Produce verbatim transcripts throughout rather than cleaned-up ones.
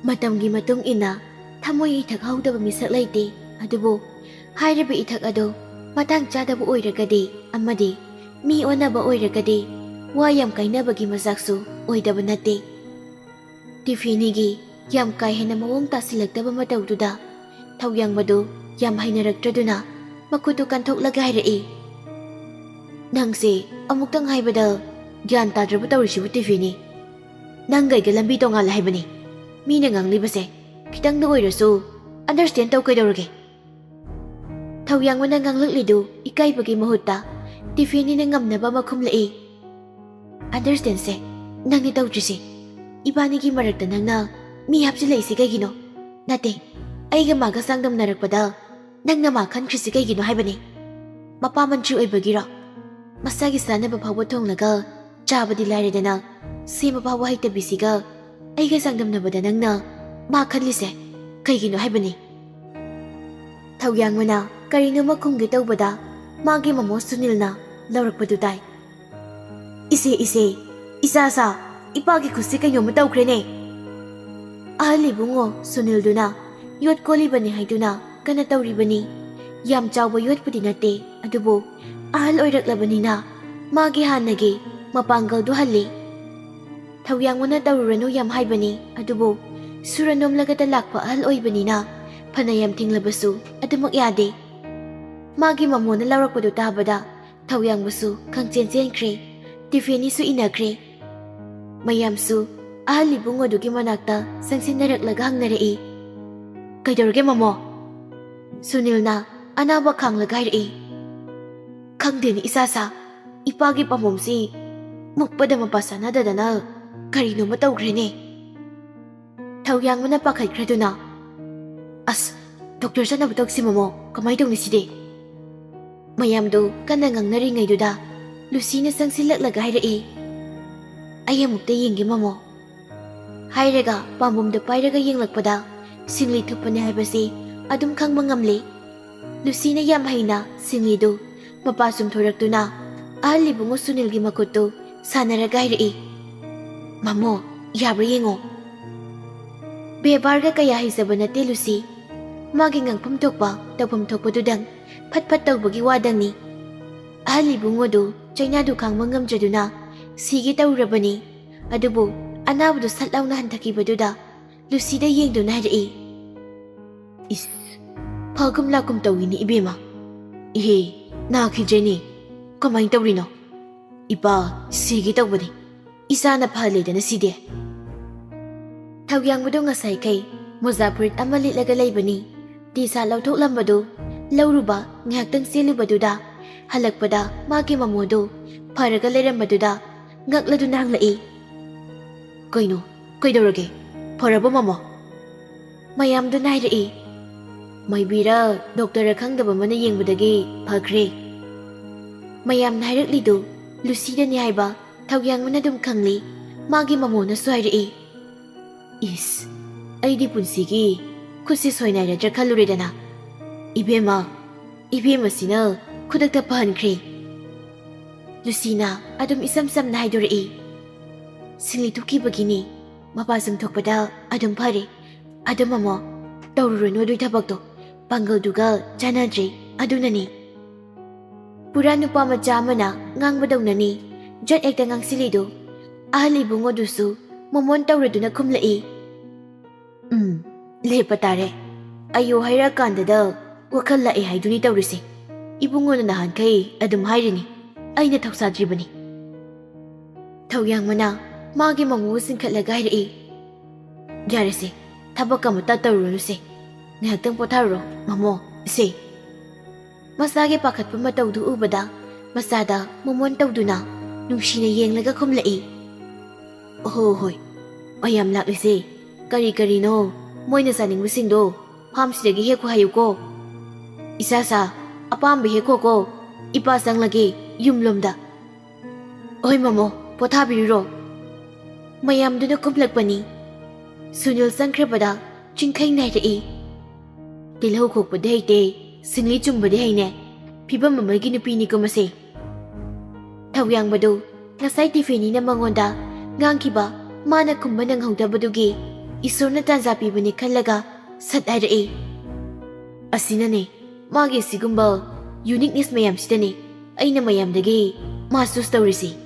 ꯃꯇꯝꯒꯤ ꯃꯇꯨꯡ ꯏꯟꯅ ꯊꯃꯣꯏ ꯏꯊꯛ ꯍꯧꯗꯕ ꯃꯤꯁꯛ ꯂꯩꯇꯦ, ꯑꯗꯨꯕꯨ ꯍꯥꯏꯔꯤꯕ ꯏꯊꯛ ꯑꯗꯨ ꯃꯇꯥꯡ ꯆꯥꯗꯕ ꯑꯣꯏꯔꯒꯗꯤ ꯑꯃꯗꯤ ꯃꯤ ꯑꯣꯟꯅꯕ ꯑꯣꯏꯔꯒꯗꯤ ꯋꯥ ꯌꯥꯝ ꯀꯥꯏꯅꯕꯒꯤ ꯃꯆꯥꯛꯁꯨ ꯑꯣꯏꯗꯕ ꯅꯠꯇꯦ꯫ ꯇꯤꯐꯦꯅꯤꯒꯤ ꯌꯥꯝ ꯀꯥ ꯍꯦꯟꯅ ꯃꯑꯣꯡ ꯇꯥꯁꯤꯜꯂꯛꯇꯕ ꯃꯇꯧꯗꯨꯗ ꯊꯧꯌꯥꯡꯕꯗꯨ ꯌꯥꯝ ꯍꯩꯅꯔꯛꯇ꯭ꯔꯗꯨꯅ ꯃꯈꯨꯠꯇꯨ ꯀꯟꯊꯣꯛꯂꯒ ꯍꯥꯏꯔꯛꯏ, "ꯅꯪꯁꯦ ꯑꯃꯨꯛꯇꯪ ꯍꯥꯏꯕꯗ ꯒ꯭ꯌꯥꯟ ꯇꯥꯗ꯭ꯔꯕ ꯇꯧꯔꯤꯁꯤꯕꯨ ꯇꯤꯐꯦꯅꯤ? ꯅꯪꯒ ꯑꯩꯒ ꯂꯝꯕꯤ ꯇꯣꯉꯥꯜꯂꯦ ꯍꯥꯏꯕꯅꯤ꯫ ꯃꯤꯅ ꯉꯥꯡꯂꯤꯕꯁꯦ ꯈꯤꯇꯪꯗ ꯑꯣꯏꯔꯁꯨ ꯑꯟꯗꯔꯁ꯭ꯇꯦꯟ ꯇꯧ ꯀꯩꯗꯧꯔꯒꯦ?" ꯊꯧꯌꯥꯡꯕꯅ ꯉꯥꯡꯂꯛꯂꯤꯗꯨ ꯏꯀꯥꯏꯕꯒꯤ ꯃꯍꯨꯠꯇ ꯇꯤꯐꯦꯅꯤꯅ ꯉꯝꯅꯕ ꯑꯃ ꯈꯨꯝꯂꯛꯏ, "ꯑꯟꯗꯔꯁ꯭ꯇꯦꯟꯁꯦ ꯅꯪꯅ ꯇꯧꯗ꯭ꯔꯤꯁꯦ꯫ ꯏꯕꯥꯅꯤꯒꯤ ꯃꯔꯛꯇ ꯅꯪꯅ ꯃꯤ ꯍꯥꯞꯆꯤꯜꯂꯛꯏꯁꯦ ꯀꯩꯒꯤꯅꯣ? ꯅꯠꯇꯦ, ꯑꯩꯒ ꯃꯥꯒ ꯆꯥꯡꯗꯝꯅꯔꯛꯄꯗ ꯅꯪꯅ ꯃꯥ ꯈꯟꯈ꯭ꯔꯤꯁꯤ ꯀꯩꯒꯤꯅꯣ ꯍꯥꯏꯕꯅꯤ? ꯃꯄꯥ ꯃꯟꯇ꯭ꯔꯤ ꯑꯣꯏꯕꯒꯤꯔꯣ? ꯃꯁꯥꯒꯤ ꯆꯥꯅꯕ ꯐꯥꯎꯕ ꯊꯣꯡꯂꯒ ꯆꯥꯕꯗꯤ ꯂꯥꯏꯔꯗꯅ, ꯁꯦꯝꯕ ꯐꯥꯎꯕ ꯍꯩꯇꯕꯤꯁꯤꯒ ꯑꯩꯒ ꯆꯥꯡꯗꯝꯅꯕꯗ ꯅꯪꯅ ꯃꯥ ꯈꯜꯂꯤꯁꯦ ꯀꯩꯒꯤꯅꯣ ꯍꯥꯏꯕꯅꯤ?" ꯊꯧꯌꯥꯡꯕꯅ ꯀꯔꯤꯅꯣꯃ ꯈꯨꯝꯒꯦ ꯇꯧꯕꯗ ꯃꯥꯒꯤ ꯃꯃꯣ ꯁꯨꯅꯤꯜꯅ ꯂꯧꯔꯛꯄꯗꯨ ꯇꯥꯏ꯫ "ꯏꯆꯦ, ꯏꯆꯦ, ꯏꯆꯥ ꯁꯥ, ꯏꯄꯥꯒꯤ ꯈꯨꯠꯁꯤ ꯀꯩꯅꯣꯝꯃ ꯇꯧꯈ꯭ꯔꯦꯅꯦ!" ꯑꯍꯜ ꯏꯕꯨꯡꯉꯣ ꯁꯨꯅꯤꯜꯗꯨꯅ ꯌꯣꯠ ꯀꯣꯜꯂꯤꯕꯅꯤ ꯍꯥꯏꯗꯨꯅ ꯀꯟꯅ ꯇꯧꯔꯤꯕꯅꯤ꯫ ꯌꯥꯝ ꯆꯥꯎꯕ ꯌꯣꯠꯄꯨꯗꯤ ꯅꯠꯇꯦ, ꯑꯗꯨꯕꯨ ꯑꯍꯜ ꯑꯣꯏꯔꯛꯂꯕꯅꯤꯅ ꯃꯥꯒꯤ ꯍꯥꯟꯅꯒꯤ ꯃꯄꯥꯡꯒꯜꯗꯨ ꯍꯜꯂꯤ꯫ ꯊꯧꯌꯥꯡꯕꯅ ꯇꯧꯔꯨꯔꯅꯨ ꯌꯥꯝ ꯍꯥꯏꯕꯅꯤ, ꯑꯗꯨꯕꯨ ꯁꯨꯔ ꯅꯣꯝꯂꯒꯇ ꯂꯥꯛꯄ ꯑꯍꯜ ꯑꯣꯏꯕꯅꯤꯅ ꯐꯅ ꯌꯥꯝ ꯊꯤꯡꯂꯕꯁꯨ ꯑꯗꯨꯃꯛ ꯌꯥꯗꯦ꯫ ꯃꯥꯒꯤ ꯃꯃꯣꯅ ꯂꯥꯎꯔꯛꯄꯗꯨ ꯇꯥꯕꯗ ꯊꯧꯌꯥꯡꯕꯁꯨ ꯈꯪꯆꯦꯟ ꯆꯦꯟꯈ꯭ꯔꯦ꯫ ꯇꯤꯐꯦꯅꯤꯁꯨ ꯏꯟꯅꯈ꯭ꯔꯦ꯫ ꯃꯌꯥꯝꯁꯨ ꯑꯍꯜ ꯏꯕꯨꯡꯉꯣꯗꯨꯒꯤ ꯃꯅꯥꯛꯇ ꯆꯪꯁꯤꯟꯅꯔꯛꯂꯒ ꯍꯪꯅꯔꯛꯏ, "ꯀꯩꯗꯧꯔꯒꯦ ꯃꯃꯣ?" ꯁꯨꯅꯤꯜꯅ ꯑꯅꯥꯕ ꯈꯥꯡꯂꯒ ꯍꯥꯏꯔꯛꯏ, "ꯈꯪꯗꯦꯅꯦ ꯏꯆꯥ ꯁꯥ, ꯏꯄꯥꯒꯤ ꯄꯥꯝꯕꯣꯝꯁꯤ ꯃꯨꯛꯄꯗ ꯃꯄꯥ ꯆꯥꯅꯗꯗꯅ ꯀꯔꯤꯅꯣꯃ ꯇꯧꯈ꯭ꯔꯦꯅꯦ!" ꯊꯧꯌꯥꯡꯕꯅ ꯄꯥꯈꯠꯈ꯭ꯔꯗꯨꯅ, "ꯑꯁ, ꯗꯣꯛꯇꯔ ꯆꯠꯅꯕ ꯇꯧꯁꯤ ꯃꯃꯣ, ꯀꯃꯥꯏ ꯇꯧꯅꯤ ꯁꯤꯗꯤ?" ꯃꯌꯥꯝꯗꯨ ꯀꯟꯅ ꯉꯥꯡꯅꯔꯤꯉꯩꯗꯨꯗ ꯂꯨꯁꯤꯅ ꯆꯪꯁꯤꯜꯂꯛꯂꯒ ꯍꯥꯏꯔꯛꯏ, "ꯑꯩ ꯑꯃꯨꯛꯇ ꯌꯦꯡꯒꯦ ꯃꯃꯣ" ꯍꯥꯏꯔꯒ ꯄꯥꯝꯕꯣꯝꯗꯨ ꯄꯥꯏꯔꯒ ꯌꯦꯡꯂꯛꯄꯗ ꯁꯤꯡꯂꯤ ꯊꯨꯞꯄꯅꯤ ꯍꯥꯏꯕꯁꯤ ꯑꯗꯨꯝ ꯈꯪꯕ ꯉꯝꯂꯦ꯫ ꯂꯨꯁꯤꯅ ꯌꯥꯝ ꯍꯩꯅ ꯁꯤꯡꯂꯤꯗꯨ ꯃꯄꯥ ꯆꯨꯝꯊꯣꯔꯛꯇꯨꯅ ꯑꯍꯜ ꯏꯕꯨꯡꯉꯣ ꯁꯨꯅꯤꯜꯒꯤ ꯃꯈꯨꯠꯇꯨ ꯁꯥꯟꯅꯔꯒ ꯍꯥꯏꯔꯛꯏ, "ꯃꯃꯣ, ꯌꯥꯕ꯭ꯔꯥ ꯌꯦꯡꯉꯣ"꯫ ꯕꯦꯕꯥꯔꯒ ꯀꯌꯥ ꯍꯩꯖꯕ ꯅꯠꯇꯦ ꯂꯨꯁꯤ꯫ ꯃꯥꯒꯤ ꯉꯥꯡꯐꯝ ꯊꯣꯛꯄ, ꯇꯧꯐꯝ ꯊꯣꯛꯄꯗꯨꯗꯪ ꯐꯠ ꯐꯠ ꯇꯧꯕꯒꯤ ꯋꯥꯗꯪꯅꯤ꯫ ꯑꯍꯜ ꯏꯕꯨꯡꯉꯣꯗꯨ ꯆꯩꯅꯥꯗꯨ ꯈꯥꯡꯕ ꯉꯝꯗ꯭ꯔꯗꯨꯅ ꯁꯤꯒꯦ ꯇꯧꯔꯕꯅꯤ꯫ ꯑꯗꯨꯕꯨ ꯑꯅꯥꯕꯗꯨ ꯁꯠ ꯂꯥꯎꯅ ꯍꯟꯊꯈꯤꯕꯗꯨꯗ ꯂꯨꯁꯤꯗ ꯌꯦꯡꯗꯨꯅ ꯍꯥꯏꯔꯛꯏ, "ꯏꯁ, ꯐꯒꯨꯝ ꯂꯥꯛꯀꯨꯝ ꯇꯧꯏꯅꯦ ꯏꯕꯦꯝꯃ꯫ ꯏꯍꯦ, ꯅꯥꯈꯤꯗ꯭ꯔꯦꯅꯦ꯫ ꯀꯃꯥꯏꯅ ꯇꯧꯔꯤꯅꯣ? ꯏꯄꯥ ꯁꯤꯒꯦ ꯇꯧꯕꯅꯤ꯫ ꯏꯆꯥꯅ ꯐꯍꯜꯂꯦꯗꯅ ꯁꯤꯗꯤ꯫" ꯊꯧꯌꯥꯡꯕꯗꯨ ꯉꯁꯥꯏꯈꯩ ꯃꯣꯖꯥ ꯐꯨꯔꯤꯠ ꯑꯃ ꯂꯤꯠꯂꯒ ꯂꯩꯕꯅꯤ꯫ ꯇꯤ ꯁꯥꯔꯠ ꯂꯧꯊꯣꯛꯂꯝꯕꯗꯨ ꯂꯧꯔꯨꯕ ꯉꯥꯏꯍꯥꯛꯇꯪ ꯆꯦꯜꯂꯨꯕꯗꯨꯗ ꯍꯜꯂꯛꯄꯗ ꯃꯥꯒꯤ ꯃꯃꯣꯗꯨ ꯐꯔꯒ ꯂꯩꯔꯝꯕꯗꯨꯗ ꯉꯛꯂꯗꯨꯅ ꯍꯪꯂꯛꯏ, "ꯀꯩꯅꯣ? ꯀꯩꯗꯧꯔꯒꯦ? ꯐꯔꯕꯣ ꯃꯃꯣ?" ꯃꯌꯥꯝꯗꯨꯅ ꯍꯥꯏꯔꯛꯏ, "ꯃꯥꯏꯕꯤꯔ ꯗꯣꯛꯇꯔ ꯈꯪꯗꯕ ꯑꯃꯅ ꯌꯦꯡꯕꯗꯒꯤ ꯐꯈ꯭ꯔꯦ꯫" ꯃꯌꯥꯝꯅ ꯍꯥꯏꯔꯛꯂꯤꯗꯨ ꯂꯨꯁꯤꯗꯅꯤ ꯍꯥꯏꯕ ꯊꯧꯌꯥꯡꯕꯅ ꯑꯗꯨꯝ ꯈꯪꯂꯤ꯫ ꯃꯥꯒꯤ ꯃꯃꯣꯅꯁꯨ ꯍꯥꯏꯔꯛꯏ, "ꯏꯁ, ꯑꯩꯗꯤ ꯄꯨꯟꯁꯤꯒꯤ ꯈꯨꯠꯁꯦ ꯁꯣꯏꯅꯥꯏꯔꯗ꯭ꯔꯥ ꯈꯜꯂꯨꯔꯦꯗꯅ꯫ ꯏꯕꯦꯝꯃ, ꯏꯕꯦꯝꯃꯁꯤꯅ ꯈꯨꯗꯛꯇ ꯐꯍꯟꯈ꯭ꯔꯦ꯫" ꯂꯨꯁꯤꯅ ꯑꯗꯨꯝ ꯏꯆꯝ ꯆꯝꯅ ꯍꯥꯏꯗꯣꯔꯛꯏ, "ꯁꯤꯡꯂꯤ ꯊꯣꯛꯈꯤꯕꯒꯤꯅꯤ꯫ ꯃꯄꯥ ꯆꯨꯝꯊꯣꯛꯄꯗ ꯑꯗꯨꯝ ꯐꯔꯦ꯫ ꯑꯗꯨꯝ ꯑꯃꯨꯛ ꯇꯧꯔꯨꯔꯅꯨ ꯑꯗꯨꯏ ꯊꯕꯛꯇꯣ꯫ ꯄꯥꯡꯒꯜꯗꯨꯒ ꯆꯥꯟꯅꯗ꯭ꯔꯦ, ꯑꯗꯨꯅꯅꯤ꯫" ꯄꯨꯔꯥ ꯅꯨꯄꯥ ꯃꯆꯥ ꯑꯃꯅ ꯉꯥꯡꯕꯗꯧꯅꯅꯤ ꯖꯠ ꯍꯦꯛꯇ ꯉꯥꯡꯁꯤꯜꯂꯤꯗꯨ꯫ ꯑꯍꯜ ꯏꯕꯨꯡꯉꯣꯗꯨꯁꯨ ꯃꯣꯃꯣꯟ ꯇꯧꯔꯗꯨꯅ ꯈꯨꯝꯂꯛꯏ, "ꯎꯝ, ꯂꯦꯞꯄ ꯇꯥꯔꯦ꯫ ꯑꯌꯣ ꯍꯥꯏꯔꯛꯑꯀꯥꯟꯗꯗ ꯋꯥꯈꯜ ꯂꯥꯛꯑꯦ ꯍꯥꯏꯗꯨꯅꯤ ꯇꯧꯔꯤꯁꯦ꯫ ꯏꯕꯨꯡꯉꯣꯅ ꯅꯍꯥꯟꯈꯩ ꯑꯗꯨꯝ ꯍꯥꯏꯔꯤꯅꯤ, ꯑꯩꯅ ꯊꯧꯁꯥꯗ꯭ꯔꯤꯕꯅꯤ꯫" ꯊꯧꯌꯥꯡꯕꯅ ꯃꯥꯒꯤ ꯃꯃꯣꯕꯨ ꯆꯤꯡꯈꯠꯂꯒ ꯍꯥꯏꯔꯛꯏ, "ꯌꯥꯔꯦꯁꯦ, ꯊꯕꯛ ꯑꯃꯠꯇ ꯇꯧꯔꯨꯔꯅꯨꯁꯦ꯫ ꯉꯥꯏꯍꯥꯛꯇꯪ ꯄꯣꯊꯥꯔꯨꯔꯣ, ꯃꯃꯣ, ꯁꯦ꯫" ꯃꯆꯥꯒꯤ ꯄꯥꯈꯠꯄ ꯃꯇꯧꯗꯨ ꯎꯕꯗ ꯃꯆꯥꯗ ꯃꯣꯃꯣꯟ ꯇꯧꯗꯨꯅ ꯅꯨꯡꯁꯤꯅ ꯌꯦꯡꯂꯒ ꯈꯨꯝꯂꯛꯏ, "ꯍꯣ ꯍꯣꯏ, ꯃꯌꯥꯝ ꯂꯥꯛꯂꯤꯁꯦ ꯀꯔꯤ ꯀꯔꯤꯅꯣ? ꯃꯣꯏꯅ ꯆꯥꯅꯤꯡꯕꯁꯤꯡꯗꯣ ꯐꯥꯝꯁꯤꯗꯒꯤ ꯍꯦꯛꯈꯣ ꯍꯥꯏꯌꯨꯀꯣ꯫ ꯏꯆꯥꯁꯥ, ꯑꯄꯥꯝꯕ ꯍꯦꯛꯈꯣꯀꯣ꯫ ꯏꯄꯥ ꯆꯪꯂꯒꯦ ꯌꯨꯝꯂꯣꯝꯗ꯫" "ꯍꯣꯏ ꯃꯃꯣ, ꯄꯣꯊꯥꯕꯤꯔꯨꯔꯣ꯫" ꯃꯌꯥꯝꯗꯨꯅ ꯀꯨꯝꯂꯛꯄꯅꯤ꯫ ꯁꯨꯅꯤꯜ ꯆꯪꯈ꯭ꯔꯕꯗ ꯆꯤꯡꯈꯩ ꯅꯥꯏꯔꯛꯏ꯫ "ꯇꯤꯜꯍꯧ ꯈꯣꯛꯄꯗꯤ ꯍꯩꯇꯦ, ꯁꯤꯡꯂꯤ ꯆꯨꯝꯕꯗꯤ ꯍꯩꯅꯦ꯫ ꯐꯤꯕꯝ ꯑꯃꯒꯤ ꯅꯨꯄꯤꯅꯤꯀꯣ ꯃꯁꯦ꯫" ꯊꯧꯌꯥꯡꯕꯗꯨ ꯉꯁꯥꯏ ꯇꯤꯐꯦꯅꯤꯅ ꯃꯉꯣꯟꯗ ꯉꯥꯡꯈꯤꯕ ꯃꯥꯅ ꯈꯨꯝꯕ ꯅꯪꯍꯧꯗꯕꯗꯨꯒꯤ ꯏꯁꯣꯔꯅ ꯇꯥꯟꯖꯥ ꯄꯤꯕꯅꯤ ꯈꯜꯂꯒ ꯁꯠ ꯍꯥꯏꯔꯛꯏ꯫ ꯑꯁꯤꯅꯅꯦ, ꯃꯥꯒꯤ ꯁꯤꯒꯨꯝꯕ ꯌꯨꯅꯤꯛꯅꯦꯁ ꯃꯌꯥꯝꯁꯤꯗꯅꯦ ꯑꯩꯅ ꯃꯌꯥꯝꯗꯒꯤ ꯃꯥ ꯆꯨꯁ ꯇꯧꯔꯤꯁꯤ꯫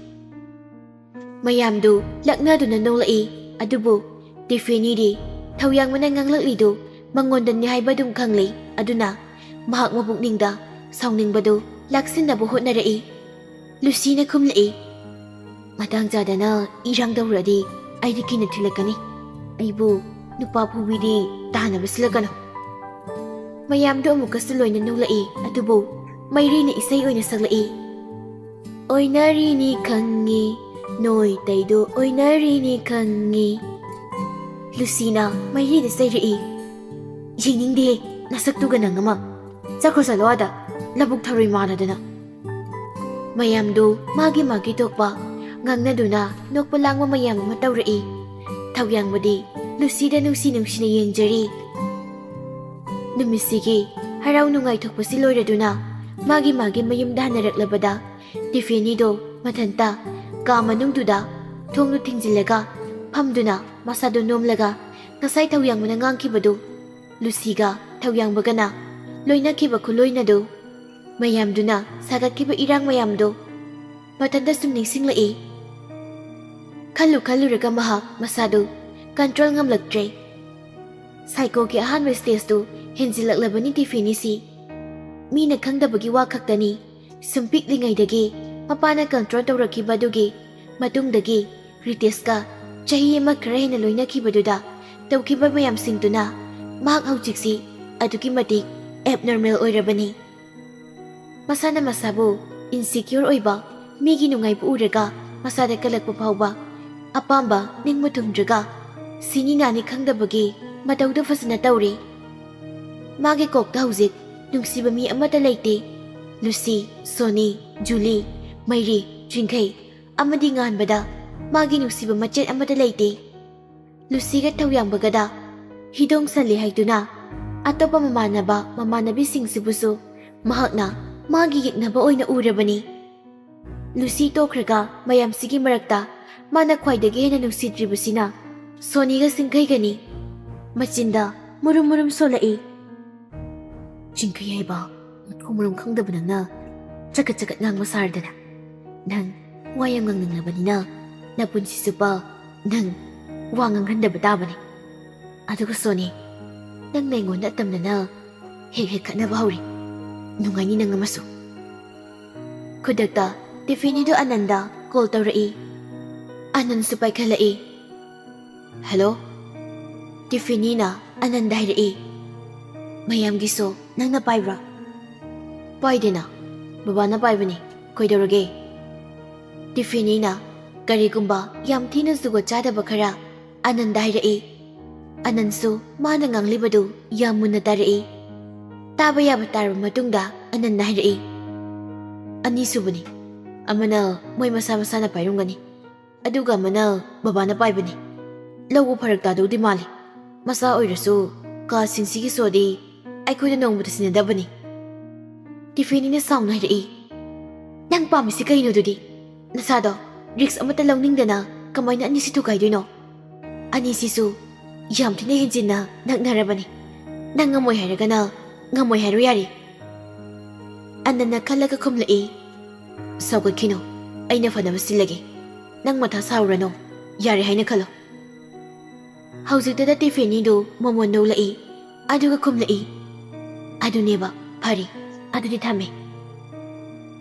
ꯃꯌꯥꯝꯗꯨ ꯂꯛꯅꯗꯨꯅ ꯅꯣꯛꯂꯛꯏ꯫ ꯑꯗꯨꯕꯨ ꯇꯤꯐꯦꯅꯤꯗꯤ ꯊꯧꯌꯥꯡꯕꯅ ꯉꯥꯡꯂꯛꯂꯤꯗꯨ ꯃꯉꯣꯟꯗꯅꯤ ꯍꯥꯏꯕ ꯑꯗꯨꯝ ꯈꯪꯂꯦ꯫ ꯑꯗꯨꯅ ꯃꯍꯥꯛ ꯃꯄꯨꯛꯅꯤꯡꯗ ꯁꯥꯎꯅꯤꯡꯕꯗꯨ ꯂꯥꯛꯁꯤꯟꯅꯕ ꯍꯣꯠꯅꯔꯛꯏ꯫ ꯂꯨꯁꯤꯅ ꯈꯨꯝꯂꯛꯏ, "ꯃꯇꯥꯡ ꯆꯥꯗꯅ ꯏꯔꯥꯡ ꯇꯧꯔꯗꯤ ꯑꯩꯗꯤ ꯀꯤꯅ ꯊꯤꯜꯂꯛꯀꯅꯤ꯫ ꯑꯩꯕꯨ ꯅꯨꯄꯥ ꯐꯨꯕꯤꯗꯤ ꯇꯥꯅꯕ ꯁꯤꯜꯂꯛꯀꯅꯨ꯫" ꯃꯌꯥꯝꯗꯨ ꯑꯃꯨꯛꯀꯁꯨ ꯂꯣꯏꯅ ꯅꯣꯛꯂꯛꯏ꯫ ꯑꯗꯨꯕꯨ ꯃꯩꯔꯤꯅ ꯏꯁꯩ ꯑꯣꯏꯅ ꯁꯛꯂꯛꯏ꯫ "ꯑꯣꯏꯅꯔꯤꯅꯤ ꯈꯪꯉꯤ, ꯅꯣꯏ ꯇꯩꯗꯣ ꯑꯣꯏꯅꯔꯤꯅꯤ ꯈꯪꯉꯤ꯫" ꯂꯨꯁꯤꯅ ꯃꯩꯔꯤꯗ ꯆꯩꯔꯛꯏ꯫ "ꯌꯦꯡꯅꯤꯡꯗꯦ, ꯅꯁꯛꯇꯨꯒ ꯅꯪ ꯑꯃ꯫ ꯆꯠꯈ꯭ꯔꯣ ꯆꯠꯂꯣ ꯑꯥꯗ, ꯂꯧꯕꯨꯛ ꯊꯔꯣꯏ ꯃꯥꯟꯅꯗꯅ꯫" ꯃꯌꯥꯝꯗꯨ ꯃꯥꯒꯤ ꯃꯥꯒꯤ ꯊꯣꯛꯄ ꯉꯥꯡꯅꯗꯨꯅ ꯅꯣꯛꯄ ꯂꯥꯡꯕ ꯃꯌꯥꯝ ꯑꯃ ꯇꯧꯔꯛꯏ꯫ ꯊꯧꯌꯥꯡꯕꯗꯤ ꯂꯨꯁꯤꯗ ꯅꯨꯡꯁꯤ ꯅꯨꯡꯁꯤꯅ ꯌꯦꯡꯖꯔꯤ꯫ ꯅꯨꯃꯤꯠꯁꯤꯒꯤ ꯍꯔꯥꯎ ꯅꯨꯡꯉꯥꯏ ꯊꯣꯛꯄꯁꯤ ꯂꯣꯏꯔꯗꯨꯅ ꯃꯥꯒꯤ ꯃꯥꯒꯤ ꯃꯌꯨꯝꯗ ꯍꯟꯅꯔꯛꯂꯕꯗ ꯇꯤꯐꯦꯅꯤꯗꯣ ꯃꯊꯟꯇ ꯀꯥ ꯃꯅꯨꯡꯗꯨꯗ ꯊꯣꯡꯗꯨ ꯊꯤꯡꯖꯤꯜꯂꯒ ꯐꯝꯗꯨꯅ ꯃꯁꯥꯗꯨ ꯅꯣꯝꯂꯒ ꯉꯁꯥꯏ ꯊꯧꯌꯥꯡꯕꯅ ꯉꯥꯡꯈꯤꯕꯗꯨ ꯂꯨꯁꯤꯒ ꯊꯧꯌꯥꯡꯕꯒꯅ ꯂꯣꯏꯅꯈꯤꯕ ꯈꯨꯂꯣꯏꯅꯗꯨ, ꯃꯌꯥꯝꯗꯨꯅ ꯁꯥꯒꯠꯈꯤꯕ ꯏꯔꯥꯡ ꯃꯌꯥꯝꯗꯨ ꯃꯊꯟꯇ ꯁꯨꯝ ꯅꯤꯡꯁꯤꯡꯂꯛꯏ꯫ ꯈꯜꯂꯨ ꯈꯜꯂꯨꯔꯒ ꯃꯍꯥꯛ ꯃꯁꯥꯗꯨ ꯀꯟꯇ꯭ꯔꯣꯜ ꯉꯝꯂꯛꯇ꯭ꯔꯦ꯫ ꯁꯥꯏꯀꯣꯒꯤ ꯑꯍꯥꯟꯕ ꯁ꯭ꯇꯦꯖꯇꯨ ꯍꯦꯟꯖꯤꯜꯂꯛꯂꯕꯅꯤ ꯇꯤꯐꯦꯅꯤꯁꯤ꯫ ꯃꯤꯅ ꯈꯪꯗꯕꯒꯤ ꯋꯥ ꯈꯛꯇꯅꯤ꯫ ꯁꯨꯝ ꯄꯤꯛꯂꯤꯉꯩꯗꯒꯤ ꯃꯄꯥꯅ ꯀꯟꯇ꯭ꯔꯣꯜ ꯇꯧꯔꯛꯈꯤꯕ ꯑꯗꯨꯒꯤ ꯃꯇꯨꯡꯗꯒꯤ ꯔꯤꯇꯦꯁꯀ ꯆꯍꯤ ꯑꯃ ꯈꯔ ꯍꯦꯟꯅ ꯂꯣꯏꯅꯈꯤꯕꯗꯨꯗ ꯇꯧꯈꯤꯕ ꯃꯌꯥꯝꯁꯤꯡꯗꯨꯅ ꯃꯍꯥꯛ ꯍꯧꯖꯤꯛꯁꯤ ꯑꯗꯨꯛꯀꯤ ꯃꯇꯤꯛ ꯑꯦꯕꯅꯣꯔꯃꯦꯜ ꯑꯣꯏꯔꯕꯅꯤ꯫ ꯃꯁꯥꯅ ꯃꯁꯥꯕꯨ ꯏꯟꯁꯤꯀ꯭ꯌꯣꯔ ꯑꯣꯏꯕ, ꯃꯤꯒꯤ ꯅꯨꯡꯉꯥꯏꯕ ꯎꯔꯒ ꯃꯁꯥꯗ ꯀꯜꯂꯛꯄ ꯐꯥꯎꯕ ꯑꯄꯥꯝꯕ ꯅꯤꯡꯕ ꯊꯨꯡꯗ꯭ꯔꯒ ꯁꯤꯅꯤ ꯅꯥꯅꯤ ꯈꯪꯗꯕꯒꯤ ꯃꯇꯧꯗꯨ ꯐꯖꯅ ꯇꯧꯔꯤ꯫ ꯃꯥꯒꯤ ꯀꯣꯛꯇ ꯍꯧꯖꯤꯛ ꯅꯨꯡꯁꯤꯕ ꯃꯤ ꯑꯃꯠꯇ ꯂꯩꯇꯦ꯫ ꯂꯨꯁꯤ, ꯁꯣꯅꯤ, ꯖꯨꯂꯤ, ꯃꯩꯔꯤ, ꯆꯤꯡꯈꯩ ꯑꯃꯗꯤ ꯉꯥꯟꯕꯗ ꯃꯥꯒꯤ ꯅꯨꯡꯁꯤꯕ ꯃꯆꯦꯠ ꯑꯃꯠꯇ ꯂꯩꯇꯦ꯫ ꯂꯨꯁꯤꯒ ꯊꯧꯌꯥꯡꯕꯒꯗ ꯍꯤꯗꯣꯡ ꯁꯜꯂꯤ ꯍꯥꯏꯗꯨꯅ ꯑꯇꯣꯞꯄ ꯃꯃꯥꯟꯅꯕ ꯃꯃꯥꯟꯅꯕꯤꯁꯤꯡꯁꯤꯕꯨꯁꯨ ꯃꯍꯥꯛꯅ ꯃꯥꯒꯤ ꯌꯦꯛꯅꯕ ꯑꯣꯏꯅ ꯎꯔꯕꯅꯤ꯫ ꯂꯨꯁꯤ ꯇꯣꯛꯈ꯭ꯔꯒ ꯃꯌꯥꯝꯁꯤꯒꯤ ꯃꯔꯛꯇ ꯃꯥꯅ ꯈ꯭ꯋꯥꯏꯗꯒꯤ ꯍꯦꯟꯅ ꯅꯨꯡꯁꯤꯗ꯭ꯔꯤꯕꯁꯤꯅ ꯁꯣꯅꯤꯒ ꯁꯤꯡꯈꯩꯒꯅꯤ꯫ ꯃꯆꯤꯟꯗ ꯃꯨꯔꯨꯝ ꯃꯨꯔꯨꯝ ꯁꯣꯜꯂꯛꯏ꯫ ꯆꯤꯡꯈꯩ ꯍꯥꯏꯕ, ꯃꯊꯣꯡ ꯃꯔꯝ ꯈꯪꯗꯕ ꯅꯪꯅ ꯆꯒꯠ ꯆꯒꯠ ꯉꯥꯡꯕ ꯁꯥꯔꯗꯅ꯫ ꯅꯪ ꯋꯥ ꯌꯥꯝ ꯉꯥꯡꯅꯤꯡꯂꯕꯅꯤꯅ ꯅꯄꯨꯟꯁꯤ ꯆꯨꯞꯄ ꯅꯪ ꯋꯥ ꯉꯥꯡꯍꯟꯗꯕ ꯇꯥꯕꯅꯤ꯫ ꯑꯗꯨꯒ ꯁꯣꯅꯤ, ꯅꯪꯅ ꯑꯩꯉꯣꯟꯗ ꯑꯇꯝꯅꯅ ꯍꯦꯛ ꯍꯦꯛ ꯈꯠꯅꯕ ꯍꯧꯔꯤ꯫ ꯅꯨꯡꯉꯥꯏꯅꯤ ꯅꯪ ꯑꯃꯁꯨ꯫ ꯈꯨꯗꯛꯇ ꯇꯤꯐꯤꯅꯤꯗꯨ ꯑꯅꯟꯗ ꯀꯣꯜ ꯇꯧꯔꯛꯏ꯫ ꯑꯅꯟꯁꯨ ꯄꯥꯏꯈꯠꯂꯛꯏ꯫ "ꯍꯜꯂꯣ?" ꯇꯤꯐꯤꯅꯤꯅ ꯑꯅꯟꯗ ꯍꯥꯏꯔꯛꯏ꯫ "ꯃꯌꯥꯝꯒꯤ ꯁꯣ ꯅꯪꯅ ꯄꯥꯏꯕ꯭ꯔꯥ?" "ꯄꯥꯏꯗꯦꯅ, ꯕꯕꯥꯅ ꯄꯥꯏꯕꯅꯤ꯫ ꯀꯩꯗꯧꯔꯒꯦ?" ꯇꯤꯐꯤꯅꯤꯅ ꯀꯔꯤꯒꯨꯝꯕ ꯌꯥꯝ ꯊꯤꯅ ꯖꯨꯒꯣꯠ ꯆꯥꯗꯕ ꯈꯔ ꯑꯅꯟꯗ ꯍꯥꯏꯔꯛꯏ꯫ ꯑꯅꯟꯁꯨ ꯃꯥꯅ ꯉꯥꯡꯂꯤꯕꯗꯨ ꯌꯥꯝ ꯃꯨꯟꯅ ꯇꯥꯔꯛꯏ꯫ ꯇꯥꯕ ꯌꯥꯕ ꯇꯥꯔꯕ ꯃꯇꯨꯡꯗ ꯑꯅꯟꯗ ꯍꯥꯏꯔꯛꯏ, "ꯑꯅꯤꯁꯨꯕꯅꯤ꯫ ꯑꯃꯅ ꯃꯣꯏ ꯃꯁꯥ ꯃꯁꯥꯅ ꯄꯥꯏꯔꯝꯒꯅꯤ, ꯑꯗꯨꯒ ꯑꯃꯅ ꯕꯕꯥꯅ ꯄꯥꯏꯕꯅꯤ꯫ ꯂꯧꯕ ꯐꯔꯛ ꯇꯥꯗꯧꯗꯤ ꯃꯥꯜꯂꯤ꯫ ꯃꯆꯥ ꯑꯣꯏꯔꯁꯨ ꯀꯥꯁꯤꯡꯁꯤꯒꯤ ꯁꯣꯗꯤ ꯑꯩꯈꯣꯏꯗ ꯅꯣꯡꯃꯇ ꯁꯤꯟꯅꯗꯕꯅꯤ꯫" ꯇꯤꯐꯤꯅꯤꯅ ꯁꯥꯎꯅ ꯍꯥꯏꯔꯛꯏ, "ꯅꯪ ꯄꯥꯝꯃꯤꯁꯤ ꯀꯩꯅꯣ ꯑꯗꯨꯗꯤ? ꯅꯁꯥꯗꯣ ꯔꯤꯛꯁ ꯑꯃꯠꯇ ꯂꯧꯅꯤꯡꯗꯅ ꯀꯃꯥꯏꯅ ꯑꯅꯤꯁꯤ ꯊꯨꯒꯥꯏꯗꯣꯏꯅꯣ? ꯑꯅꯤꯁꯤꯁꯨ ꯌꯥꯝ ꯊꯤꯅ ꯍꯦꯟꯖꯤꯟꯅ ꯅꯛꯅꯔꯕꯅꯤ꯫ ꯅꯪ ꯉꯝꯃꯣꯏ ꯍꯥꯏꯔꯒꯅ ꯉꯝꯃꯣꯏ ꯍꯥꯏꯔꯣ ꯌꯥꯔꯦ꯫" ꯑꯅꯟꯅ ꯈꯜꯂꯒ ꯈꯨꯝꯂꯛꯏ, "ꯁꯥꯎꯒꯠꯈꯤꯅꯨ, ꯑꯩꯅ ꯐꯅꯕ ꯁꯤꯜꯂꯒꯦ꯫ ꯅꯪ ꯃꯊꯥ ꯁꯥꯔꯨꯔꯅꯨ, ꯌꯥꯔꯦ ꯍꯥꯏꯅ ꯈꯜꯂꯣ꯫" ꯍꯧꯖꯤꯛꯇꯗ ꯇꯤꯐꯤꯅꯤꯗꯨ ꯃꯃꯣꯟ ꯅꯣꯛꯂꯛꯏ, ꯑꯗꯨꯒ ꯈꯨꯝꯂꯛꯏ, "ꯑꯗꯨꯅꯦꯕ, ꯐꯔꯦ, ꯑꯗꯨꯗꯤ ꯊꯝꯃꯦ꯫"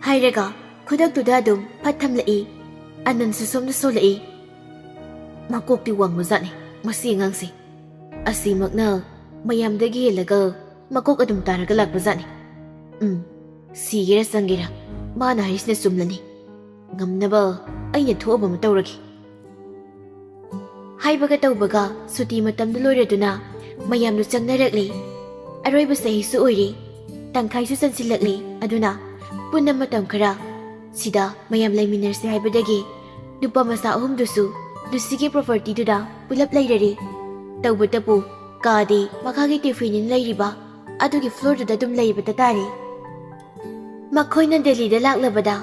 ꯍꯥꯏꯔꯒ ꯈꯨꯗꯛꯇꯨꯗ ꯑꯗꯨꯝ ꯐꯠ ꯊꯝꯂꯛꯏ꯫ ꯑꯅꯟꯁꯨ ꯁꯣꯝꯗ ꯁꯣꯜꯂꯛꯏ꯫ "ꯃꯀꯣꯛꯇꯤ ꯋꯥꯡꯕꯖꯥꯠꯅꯤ ꯃꯁꯤ ꯑꯉꯥꯡꯁꯦ꯫ ꯑꯁꯤꯃꯛꯅ ꯃꯌꯥꯝꯗꯒꯤ ꯍꯦꯜꯂꯒ ꯃꯀꯣꯛ ꯑꯗꯨꯝ ꯇꯥꯔꯒ ꯂꯥꯛꯄꯖꯥꯠꯅꯤ꯫ ꯎꯝ, ꯁꯤꯒꯦꯔꯥ ꯆꯪꯒꯦꯔꯥ, ꯃꯥꯅ ꯍꯥꯏꯔꯤꯁꯤꯅ ꯆꯨꯝꯂꯅꯤ꯫ ꯉꯝꯅꯕ ꯑꯩꯅ ꯊꯣꯛꯑꯕ ꯑꯃ ꯇꯧꯔꯒꯦ꯫" ꯍꯥꯏꯕꯒ ꯇꯧꯕꯒ ꯁꯨꯇꯤ ꯃꯇꯝꯗꯨ ꯂꯣꯏꯔꯗꯨꯅ ꯃꯌꯥꯝꯗꯨ ꯆꯪꯅꯔꯛꯂꯤ꯫ ꯑꯔꯣꯏꯕ ꯆꯍꯤꯁꯨ ꯑꯣꯏꯔꯤ, ꯇꯪꯈꯥꯏꯁꯨ ꯆꯟꯁꯤꯜꯂꯛꯂꯤ꯫ ꯑꯗꯨꯅ ꯄꯨꯟꯅ ꯃꯇꯝ ꯈꯔ ꯁꯤꯗ ꯃꯌꯥꯝ ꯂꯩꯃꯤꯟꯅꯔꯁꯤ ꯍꯥꯏꯕꯗꯒꯤ ꯅꯨꯄꯥ ꯃꯆꯥ ꯑꯍꯨꯝꯗꯨꯁꯨ ꯂꯨꯁꯤꯒꯤ ꯄ꯭ꯔꯣꯄꯔꯇꯤꯗꯨꯗ ꯄꯨꯂꯞ ꯂꯩꯔꯔꯤ꯫ ꯇꯧꯕꯇꯕꯨ ꯀꯥꯗꯤ ꯃꯈꯥꯒꯤ ꯇꯤꯐꯤꯅꯤꯅ ꯂꯩꯔꯤꯕ ꯑꯗꯨꯒꯤ ꯐ꯭ꯂꯣꯔꯗꯨꯗ ꯑꯗꯨꯝ ꯂꯩꯕꯇ ꯇꯥꯔꯦ꯫ ꯃꯈꯣꯏꯅ ꯗꯦꯜꯂꯤꯗ ꯂꯥꯛꯂꯕꯗ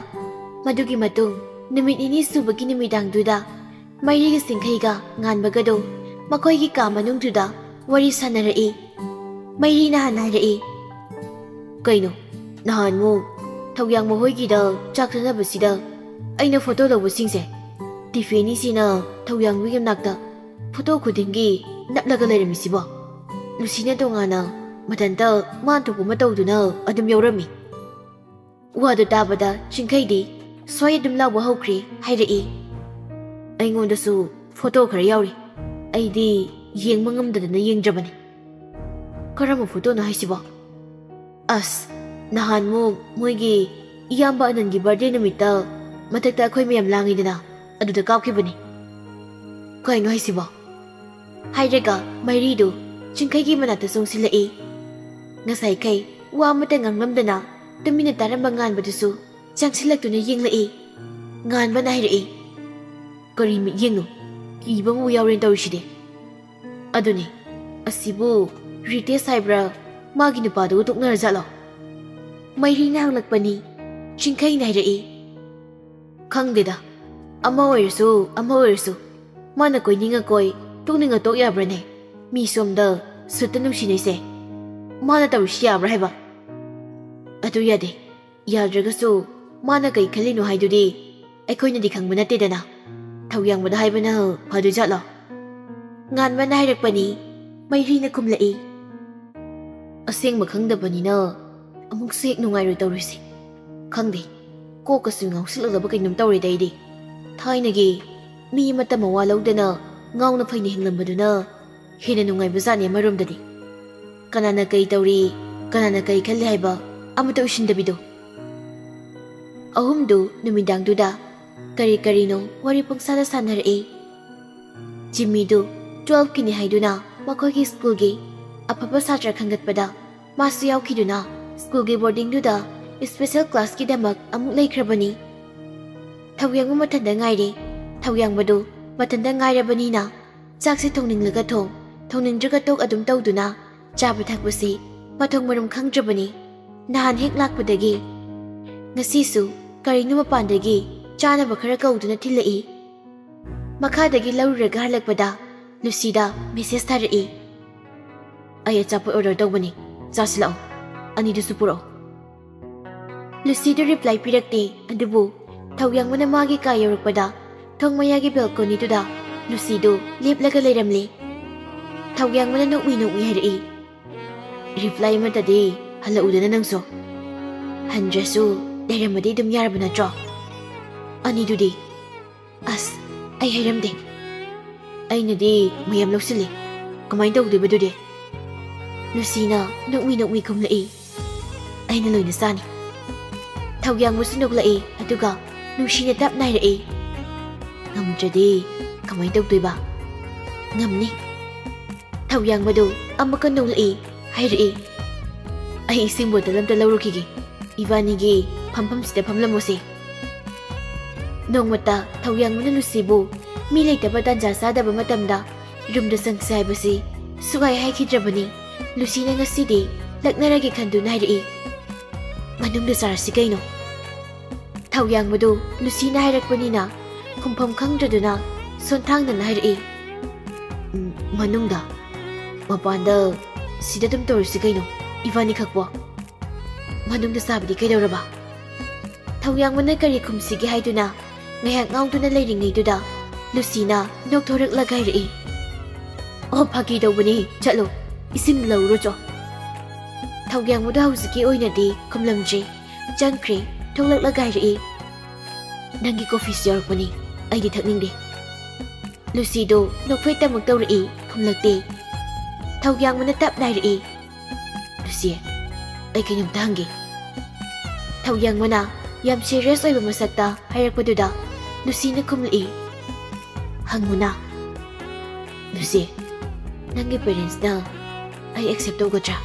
ꯃꯗꯨꯒꯤ ꯃꯇꯨꯡ ꯅꯨꯃꯤꯠ ꯅꯤꯅꯤ ꯁꯨꯕꯒꯤ ꯅꯨꯃꯤꯗꯥꯡꯗꯨꯗ ꯃꯩꯔꯤꯒ ꯆꯤꯡꯈꯩꯒ ꯉꯥꯟꯕꯒꯗꯣ ꯃꯈꯣꯏꯒꯤ ꯀꯥ ꯃꯅꯨꯡꯗꯨꯗ ꯋꯥꯔꯤ ꯁꯥꯟꯅꯔꯛꯏ꯫ ꯃꯩꯔꯤꯅ ꯍꯥꯟꯅ ꯍꯥꯏꯔꯛꯏ, "ꯀꯩꯅꯣ, ꯅꯍꯥꯟꯃꯨꯛ ꯊꯧꯌꯥꯡꯕ ꯍꯣꯏꯒꯤꯗ ꯆꯥꯛ ꯆꯥꯅꯕꯁꯤꯗ ꯑꯩꯅ ꯐꯣꯇꯣ ꯂꯧꯕꯁꯤꯡꯁꯦ ꯇꯤꯐꯦꯅꯤꯁꯤꯅ ꯊꯧꯌꯥꯡꯕꯒꯤ ꯃꯅꯥꯛꯇ ꯐꯣꯇꯣ ꯈꯨꯗꯤꯡꯒꯤ ꯅꯞꯂꯒ ꯂꯩꯔꯝꯃꯤꯁꯤꯕꯣ? ꯂꯨꯁꯤꯅ ꯇꯣꯉꯥꯟꯅ ꯃꯊꯟꯇ ꯃꯥꯟ ꯊꯣꯛꯄ ꯑꯃ ꯇꯧꯗꯨꯅ ꯑꯗꯨꯝ ꯌꯥꯎꯔꯝꯃꯤ꯫" ꯋꯥꯗꯨ ꯇꯥꯕꯗ ꯆꯤꯡꯈꯩꯗꯤ ꯁ꯭ꯋꯥꯏ ꯑꯗꯨꯝ ꯂꯥꯎꯕ ꯍꯧꯈ꯭ꯔꯦ ꯍꯥꯏꯔꯛꯏ꯫ "ꯑꯩꯉꯣꯟꯗꯁꯨ ꯐꯣꯇꯣ ꯈꯔ ꯌꯥꯎꯔꯤ꯫ ꯑꯩꯗꯤ ꯌꯦꯡꯕ ꯉꯝꯗꯗꯅ ꯌꯦꯡꯗ꯭ꯔꯕꯅꯤ꯫" "ꯀꯔꯝꯕ ꯐꯣꯇꯣꯅꯣ ꯍꯥꯏꯁꯤꯕꯣ?" "ꯑꯁ, ꯅꯍꯥꯟꯃꯨꯛ ꯃꯣꯏꯒꯤ ꯏꯌꯥꯝꯕ ꯑꯅꯟꯒꯤ ꯕꯥꯔꯗꯦ ꯅꯨꯃꯤꯠꯇ ꯃꯊꯛꯇ ꯑꯩꯈꯣꯏ ꯃꯌꯥꯝ ꯂꯥꯡꯉꯤꯗꯅ, ꯑꯗꯨꯗ ꯀꯥꯞꯈꯤꯕꯅꯤ꯫" "ꯀꯩꯅꯣ ꯍꯥꯏꯁꯤꯕꯣ?" ꯍꯥꯏꯔꯒ ꯃꯩꯔꯤꯗꯨ ꯆꯤꯡꯈꯩꯒꯤ ꯃꯅꯥꯛꯇ ꯆꯣꯡꯁꯤꯜꯂꯛꯏ꯫ ꯉꯁꯥꯏꯈꯩ ꯋꯥ ꯑꯃꯠꯇ ꯉꯥꯡꯂꯝꯗꯅ ꯇꯨꯃꯤꯟꯅ ꯇꯥꯔꯝꯕ ꯉꯥꯟꯕꯗꯨꯁꯨ ꯆꯪꯁꯤꯜꯂꯛꯇꯨꯅ ꯌꯦꯡꯂꯛꯏ꯫ ꯉꯥꯟꯕꯅ ꯍꯥꯏꯔꯛꯏ, "ꯀꯔꯤ ꯃꯤꯠꯌꯦꯡꯅꯣ? ꯀꯤꯕ ꯑꯃ ꯌꯥꯎꯔꯦꯅ ꯇꯧꯔꯤꯁꯤꯗꯤ꯫" "ꯑꯗꯨꯅꯤ, ꯑꯁꯤꯕꯨ ꯔꯤꯇꯦꯁ ꯍꯥꯏꯕ꯭ꯔꯥ, ꯃꯥꯒꯤ ꯅꯨꯄꯥꯗꯨꯒ ꯇꯣꯛꯅꯔꯖꯥꯠꯂꯣ?" ꯃꯩꯔꯤꯅ ꯍꯪꯂꯛꯄꯅꯤ꯫ ꯆꯤꯡꯈꯩꯅ ꯍꯥꯏꯔꯛꯏ, "ꯈꯪꯗꯦꯗ, ꯑꯃ ꯑꯣꯏꯔꯁꯨ ꯑꯃ ꯑꯣꯏꯔꯁꯨ, ꯃꯥꯅ ꯀꯣꯏꯅꯤꯡꯉ ꯀꯣꯏ, ꯇꯣꯛꯅꯤꯡꯉ ꯇꯣꯛ ꯌꯥꯕ꯭ꯔꯅꯦ? ꯃꯤ ꯁꯣꯝꯗ ꯁꯨꯠꯇ ꯅꯨꯡꯁꯤꯅꯩꯁꯦ꯫ ꯃꯥꯅ ꯇꯧꯔꯤꯁꯤ ꯌꯥꯕ꯭ꯔꯥ ꯍꯥꯏꯕ?" "ꯑꯗꯨ ꯌꯥꯗꯦ꯫ ꯌꯥꯗ꯭ꯔꯒꯁꯨ ꯃꯥꯅ ꯀꯩ ꯈꯜꯂꯤꯅꯣ ꯍꯥꯏꯗꯨꯗꯤ ꯑꯩꯈꯣꯏꯅꯗꯤ ꯈꯪꯕ ꯅꯠꯇꯦꯗꯅ꯫ ꯊꯧꯌꯥꯡꯕꯗ ꯍꯥꯏꯕꯅ ꯐꯗꯣꯏꯖꯥꯠꯂꯣ?" ꯉꯥꯟꯕꯅ ꯍꯥꯏꯔꯛꯄꯅꯤ꯫ ꯃꯩꯔꯤꯅ ꯈꯨꯝꯂꯛꯏ, "ꯑꯁꯦꯡꯕ ꯈꯪꯗꯕꯅꯤꯅ ꯑꯃꯨꯛꯁꯨ ꯍꯦꯛ ꯅꯨꯡꯉꯥꯏꯔꯣꯏ ꯇꯧꯔꯤꯁꯦ꯫ ꯈꯪꯗꯦ, ꯀꯣꯛꯀꯁꯨ ꯉꯥꯎꯁꯤꯜꯂꯛꯂꯕ ꯀꯩꯅꯣꯝ ꯇꯧꯔꯦꯗ ꯑꯩꯗꯤ꯫ ꯊꯥꯏꯅꯒꯤ ꯃꯤ ꯑꯃꯠꯇ ꯃꯋꯥ ꯂꯧꯗꯅ ꯉꯥꯎꯅ ꯐꯩꯅ ꯍꯤꯡꯂꯝꯕꯗꯨꯅ ꯍꯦꯟꯅ ꯅꯨꯡꯉꯥꯏꯕꯖꯥꯠꯅꯤ ꯑꯃꯔꯣꯝꯗꯗꯤ꯫ ꯀꯅꯥꯅ ꯀꯩ ꯇꯧꯔꯤ, ꯀꯅꯥꯅ ꯀꯩ ꯈꯜꯂꯤ ꯍꯥꯏꯕ ꯑꯃꯠꯇ ꯎꯁꯤꯟꯗꯕꯤꯗꯣ꯫" ꯑꯍꯨꯝꯗꯨ ꯅꯨꯃꯤꯗꯥꯡꯗꯨꯗ ꯀꯔꯤ ꯀꯔꯤꯅꯣ ꯋꯥꯔꯤ ꯄꯪꯁꯥꯗ ꯁꯥꯟꯅꯔꯛꯏ꯫ ꯖꯤꯝꯃꯤꯗꯨ ꯇꯨꯋꯦꯜꯐꯀꯤꯅꯤ ꯍꯥꯏꯗꯨꯅ ꯃꯈꯣꯏꯒꯤ ꯁ꯭ꯀꯨꯜꯒꯤ ꯑꯐꯕ ꯁꯥꯇ꯭ꯔ ꯈꯟꯒꯠꯄꯗ ꯃꯥꯁꯨ ꯌꯥꯎꯈꯤꯗꯨꯅ ꯁ꯭ꯀꯨꯜꯒꯤ ꯕꯣꯔꯗꯤꯡꯗꯨꯗ ꯁ꯭ꯄꯦꯁꯦꯜ ꯀ꯭ꯂꯥꯁꯀꯤꯗꯃꯛ ꯑꯃꯨꯛ ꯂꯩꯈ꯭ꯔꯕꯅꯤ꯫ ꯊꯧꯌꯥꯡꯕ ꯃꯊꯟꯇ ꯉꯥꯏꯔꯦ꯫ ꯊꯧꯌꯥꯡꯕꯗꯨ ꯃꯊꯟꯇ ꯉꯥꯏꯔꯕꯅꯤꯅ ꯆꯥꯛꯁꯦ ꯊꯣꯡꯅꯤꯡꯂꯒ ꯊꯣꯡ, ꯊꯣꯡꯅꯤꯡꯗ꯭ꯔꯒ ꯇꯣꯛ ꯑꯗꯨꯝ ꯇꯧꯗꯨꯅ ꯆꯥꯕ ꯊꯛꯄꯁꯤ ꯃꯊꯣꯡ ꯃꯔꯝ ꯈꯪꯗ꯭ꯔꯕꯅꯤ꯫ ꯅꯍꯥꯟ ꯍꯦꯛ ꯂꯥꯛꯄꯗꯒꯤ ꯉꯁꯤꯁꯨ ꯀꯔꯤꯅꯣ ꯃꯄꯥꯟꯗꯒꯤ ꯆꯥꯅꯕ ꯈꯔ ꯀꯧꯗꯨꯅ ꯊꯤꯜꯂꯛꯏ꯫ ꯃꯈꯥꯗꯒꯤ ꯂꯧꯔꯨꯔꯒ ꯍꯜꯂꯛꯄꯗ ꯂꯨꯁꯤꯗ ꯃꯦꯁꯦꯖ ꯊꯥꯔꯛꯏ꯫ "ꯑꯩ ꯑꯆꯥꯄꯣꯠ ꯑꯣꯔꯗꯔ ꯇꯧꯕꯅꯤ, ꯆꯥꯁꯤꯜꯂꯛꯑꯣ, ꯑꯅꯤꯗꯨꯁꯨ ꯄꯨꯔꯛꯑꯣ꯫" ꯂꯨꯁꯤꯗꯨ ꯔꯤꯄ꯭ꯂꯥꯏ ꯄꯤꯔꯛꯇꯦ, ꯑꯗꯨꯕꯨ ꯊꯧꯌꯥꯡꯕꯅ ꯃꯥꯒꯤ ꯀꯥ ꯌꯧꯔꯛꯄꯗ ꯊꯣꯡ ꯃꯌꯥꯒꯤ ꯕꯦꯜꯀꯣꯅꯤꯗꯨꯗ ꯂꯨꯁꯤꯗꯨ ꯂꯦꯞꯂꯒ ꯂꯩꯔꯝꯂꯦ꯫ ꯊꯧꯌꯥꯡꯕꯅ ꯅꯣꯛꯃꯤ ꯅꯣꯛꯃꯤ ꯍꯥꯏꯔꯛꯏ, "ꯔꯤꯄ꯭ꯂꯥꯏ ꯑꯃꯠꯇꯗꯤ ꯍꯜꯂꯛꯎꯗꯅ ꯅꯪꯁꯨ꯫ ꯍꯟꯗ꯭ꯔꯁꯨ ꯂꯩꯔꯝꯃꯗꯤ ꯑꯗꯨꯝ ꯌꯥꯔꯕ ꯅꯠꯇ꯭ꯔꯣ? ꯑꯅꯤꯗꯨꯗꯤ?" "ꯑꯁ, ꯑꯩ ꯍꯥꯏꯔꯝꯗꯦ꯫ ꯑꯩꯅꯗꯤ ꯃꯌꯥꯝ ꯂꯧꯁꯤꯜꯂꯤ꯫ ꯀꯃꯥꯏꯅ ꯇꯧꯗꯣꯏꯕ ꯑꯗꯨꯗꯤ?" ꯂꯨꯁꯤꯅ ꯅꯣꯛꯃꯤ ꯅꯣꯛꯃꯤ ꯈꯨꯝꯂꯛꯏ꯫ "ꯑꯩꯅ ꯂꯣꯏꯅ ꯆꯥꯅꯤ꯫" ꯊꯧꯌꯥꯡꯕꯁꯨ ꯅꯣꯛꯂꯛꯏ, ꯑꯗꯨꯒ ꯅꯨꯡꯁꯤꯅ ꯇꯞꯅ ꯍꯥꯏꯔꯛꯏ, "ꯉꯝꯗ꯭ꯔꯗꯤ ꯀꯃꯥꯏꯅ ꯇꯧꯗꯣꯏꯕ?" "ꯉꯝꯅꯤ꯫" ꯊꯧꯌꯥꯡꯕꯗꯨ ꯑꯃꯨꯛꯀ ꯅꯣꯛꯂꯛꯏ, ꯍꯥꯏꯔꯛꯏ, "ꯑꯩ ꯏꯁꯤꯡ ꯕꯣꯇꯜ ꯑꯝꯇ ꯂꯧꯔꯨꯈꯤꯒꯦ꯫ ꯏꯕꯥꯅꯤꯒꯤ ꯐꯝꯐꯝꯁꯤꯗ ꯐꯝꯂꯝꯃꯨꯁꯦ꯫" ꯅꯣꯡꯃꯇ ꯊꯧꯌꯥꯡꯕꯅ ꯂꯨꯁꯤꯕꯨ ꯃꯤ ꯂꯩꯇꯕ ꯇꯥꯟꯖꯥ ꯆꯥꯗꯕ ꯃꯇꯝꯗ ꯔꯨꯝꯗ ꯆꯪꯁꯦ ꯍꯥꯏꯕꯁꯤ ꯁꯨꯛꯍꯥꯏ ꯍꯥꯏꯈꯤꯗ꯭ꯔꯕꯅꯤ꯫ ꯂꯨꯁꯤꯅ ꯉꯁꯤꯗꯤ ꯂꯛꯅꯔꯒꯦ ꯈꯟꯗꯨꯅ ꯍꯥꯏꯔꯛꯏ, "ꯃꯅꯨꯡꯗ ꯆꯥꯔꯁꯤ ꯀꯩꯅꯣ?" ꯊꯧꯌꯥꯡꯕꯗꯨ ꯂꯨꯁꯤꯅ ꯍꯥꯏꯔꯛꯄꯅꯤꯅ ꯈꯨꯝꯐꯝ ꯈꯪꯗ꯭ꯔꯗꯨꯅ ꯁꯣꯟꯊꯥꯡꯗꯅ ꯍꯥꯏꯔꯛꯏ, "ꯎꯝ, ꯃꯅꯨꯡꯗ꯫ ꯃꯄꯥꯟꯗ ꯁꯤꯗ ꯑꯗꯨꯝ ꯇꯧꯔꯁꯤ ꯀꯩꯅꯣ, ꯏꯕꯥꯅꯤꯈꯛꯄꯣ꯫ ꯃꯅꯨꯡꯗ ꯆꯥꯕꯗꯤ ꯀꯩꯗꯧꯔꯕ?" ꯊꯧꯌꯥꯡꯕꯅ ꯀꯔꯤ ꯈꯨꯝꯁꯤꯒꯦ ꯍꯥꯏꯗꯨꯅ ꯉꯥꯏꯍꯥꯛ ꯉꯥꯎꯗꯨꯅ ꯂꯩꯔꯤꯉꯩꯗꯨꯗ ꯂꯨꯁꯤꯅ ꯅꯣꯛꯊꯣꯔꯛꯂꯒ ꯍꯥꯏꯔꯛꯏ, "ꯑꯣ, ꯐꯥꯒꯤ ꯇꯧꯕꯅꯦ, ꯆꯠꯂꯣ, ꯏꯁꯤꯡ ꯂꯧꯔꯨꯆꯣ꯫" ꯊꯧꯌꯥꯡꯕꯗꯣ ꯍꯧꯖꯤꯛꯀꯤ ꯑꯣꯏꯅꯗꯤ ꯈꯨꯝꯂꯝꯗ꯭ꯔꯦ꯫ ꯆꯪꯈ꯭ꯔꯦ꯫ ꯊꯣꯛꯂꯛꯂꯒ ꯍꯥꯏꯔꯛꯏ, "ꯅꯪꯒꯤ ꯀꯣꯐꯤꯁꯨ ꯌꯥꯎꯔꯛꯄꯅꯤ, ꯑꯩꯗꯤ ꯊꯛꯅꯤꯡꯗꯦ꯫" ꯂꯨꯁꯤꯗꯣ ꯅꯣꯛꯐꯦꯠꯇꯃꯛ ꯇꯧꯔꯛꯏ, ꯈꯨꯝꯂꯛꯇꯦ꯫ ꯊꯧꯌꯥꯡꯕꯅ ꯇꯞꯅ ꯍꯥꯏꯔꯛꯏ, "ꯂꯨꯁꯤ, ꯑꯩ ꯀꯩꯅꯣꯝꯇ ꯍꯪꯒꯦ꯫" ꯊꯧꯌꯥꯡꯕꯅ ꯌꯥꯝ ꯁꯤꯔꯤꯌꯁ ꯑꯣꯏꯕ ꯃꯁꯛꯇ ꯍꯥꯏꯔꯛꯄꯗꯨꯗ ꯂꯨꯁꯤꯅ ꯈꯨꯝꯂꯛꯏ, "ꯍꯪꯉꯨꯅ꯫" "ꯂꯨꯁꯤ, ꯅꯪꯒꯤ ꯄꯦꯔꯦꯟꯁꯅ ꯑꯩ ꯑꯦꯛꯁꯦꯞ ꯇꯧꯒꯗ꯭ꯔꯥ?"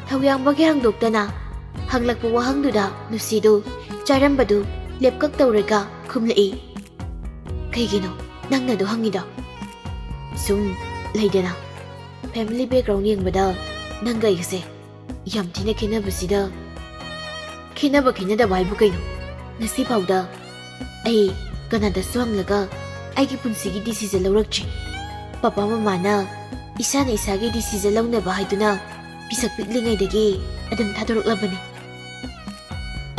ꯊꯧꯌꯥꯡꯕꯒꯤ ꯍꯪꯗꯣꯛꯇꯅ ꯍꯪꯂꯛꯄ ꯋꯥꯍꯪꯗꯨꯗ ꯂꯨꯁꯤꯗꯨ ꯆꯥꯔꯝꯕꯗꯨ ꯂꯦꯞꯀꯛ ꯇꯧꯔꯒ ꯈꯨꯝꯂꯛꯏ, "ꯀꯩꯒꯤꯅꯣ ꯅꯪꯅ ꯑꯗꯨ ꯍꯪꯉꯤꯗꯣ?" "ꯁꯨꯝ ꯂꯩꯗꯅ, ꯐꯦꯃꯤꯂꯤ ꯕꯦꯛꯒ꯭ꯔꯥꯎꯟ ꯌꯦꯡꯕꯗ ꯅꯪꯒ ꯑꯩꯒꯁꯦ ꯌꯥꯝ ꯊꯤꯅ ꯈꯦꯠꯅꯕꯁꯤꯗ꯫" "ꯈꯦꯠꯅꯕ ꯈꯦꯠꯅꯗꯕ ꯍꯥꯏꯕꯨ ꯀꯩꯅꯣ? ꯉꯁꯤ ꯐꯥꯎꯗ ꯑꯩ ꯀꯅꯥꯗꯁꯨ ꯍꯪꯂꯒ ꯑꯩꯒꯤ ꯄꯨꯟꯁꯤꯒꯤ decision ꯂꯧꯔꯛꯇ꯭ꯔꯤ꯫ ꯄꯄꯥ ꯃꯃꯥꯅ ꯏꯁꯥꯅ ꯏꯁꯥꯒꯤ decision ꯂꯧꯅꯕ ꯍꯥꯏꯗꯨꯅ ꯄꯤꯁꯛ ꯄꯤꯛꯂꯤꯉꯩꯗꯒꯤ ꯑꯗꯨꯝ ꯊꯥꯗꯣꯔꯛꯂꯕꯅꯤ꯫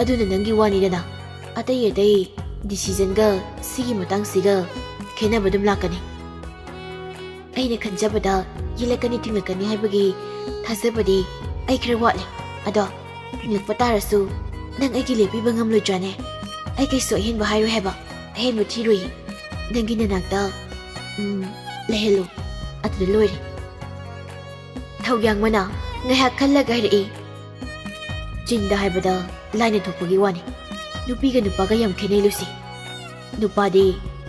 ꯑꯗꯨꯅ ꯅꯪꯒꯤ ꯋꯥꯅꯤꯗꯅ, ꯑꯇꯩ ꯑꯇꯩ decisionꯒ ꯁꯤꯒꯤ ꯃꯇꯥꯡꯁꯤꯒ ꯈꯦꯠꯅꯕ ꯑꯗꯨꯝ ꯂꯥꯛꯀꯅꯤ꯫ ꯑꯩꯅ ꯈꯟꯖꯕꯗ ꯌꯦꯜꯂꯛꯀꯅꯤ ꯊꯤꯡꯂꯛꯀꯅꯤ ꯍꯥꯏꯕꯒꯤ ꯊꯥꯖꯕꯗꯤ ꯑꯩ ꯈꯔ ꯋꯥꯠꯂꯤ꯫ ꯑꯗꯣ ꯊꯤꯡꯂꯛꯄ ꯇꯥꯔꯁꯨ ꯅꯪ ꯑꯩꯒꯤ ꯂꯦꯞꯄꯤꯕ ꯉꯝꯂꯣꯏꯗ꯭ꯔꯥꯅꯦ? ꯑꯩ ꯀꯩꯁꯨ ꯑꯍꯦꯟꯕ ꯍꯥꯏꯔꯣꯏ ꯍꯥꯏꯕ, ꯑꯍꯦꯟꯕ ꯊꯤꯔꯣꯏꯌꯦ꯫ ꯅꯪꯒꯤ ꯅꯅꯥꯛꯇ, ꯎꯝ, ꯂꯩꯍꯜꯂꯨ꯫ ꯑꯗꯨꯗ ꯂꯣꯏꯔꯦ꯫ ꯊꯧꯌꯥꯡꯕꯅ ꯉꯥꯏꯍꯥꯛ ꯈꯜꯂꯒ ꯍꯥꯏꯔꯛꯏ꯫ ꯆꯤꯟꯗ ꯍꯥꯏꯕꯗ ꯂꯥꯏꯅ ꯊꯣꯛꯄꯒꯤ ꯋꯥꯅꯤ꯫ ꯅꯨꯄꯤꯒ ꯅꯨꯄꯥꯒ ꯌꯥꯝ ꯈꯦꯠꯅꯩ ꯂꯨꯁꯤ꯫ ꯅꯨꯄꯥꯗꯤ